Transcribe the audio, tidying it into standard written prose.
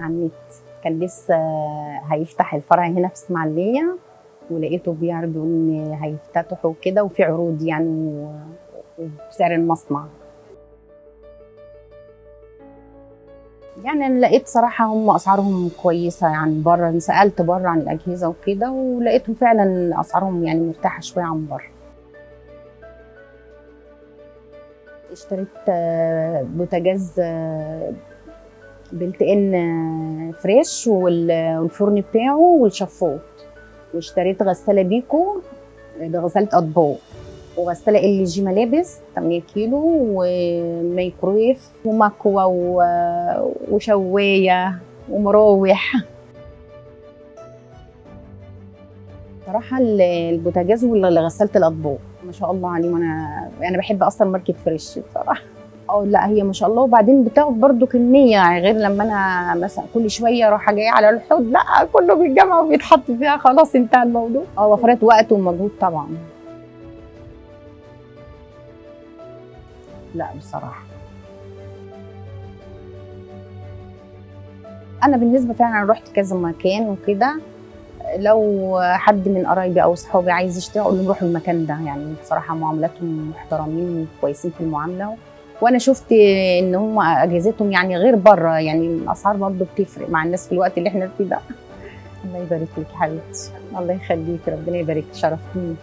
على النت، كان لسه هيفتح الفرع هنا في اسماعيليه، ولقيته بيعرضوا ان هيفتتحوا كده وفي عروض يعني وبسعر المصنع. يعني انا لقيت صراحة هم اسعارهم كويسة يعني بره، سالت بره عن الاجهزة وكده ولقيتهم فعلا اسعارهم يعني مرتاحة شوية عن بره. اشتريت بوتاجاز built in فريش والفرن بتاعه والشفاط، واشتريت غسالة بيكو بغساله اطباق، وغساله LG ملابس 8 كيلو، وميكرويف ومكوى وشوايه ومراوح. صراحة البوتاجاز وغساله الاطباق ما شاء الله عليهم. انا بحب اصلا ماركة فريش بصراحة. لا هي ما شاء الله، وبعدين بتاخد برضو كمية غير لما انا مثلا كل شوية اروح جاية على الحوض، لا كله بيتجمع وبيتحط فيها، خلاص انتهى الموضوع. وفرت وقت ومجهود طبعا. لا بصراحة انا بالنسبة فعلا رحت كذا مكان وكده، لو حد من قرايبي او صحابي عايز يشتري اقول لهم روحوا المكان ده، يعني بصراحة معاملاتهم محترمين وكويسين في المعاملة، وانا شفت ان هم اجهزتهم يعني غير بره، يعني الاسعار برضه بتفرق مع الناس في الوقت اللي احنا فيه ده. الله يبارك لك يا حبيبتي، الله يخليك، ربنا يبارك، شرفتيني.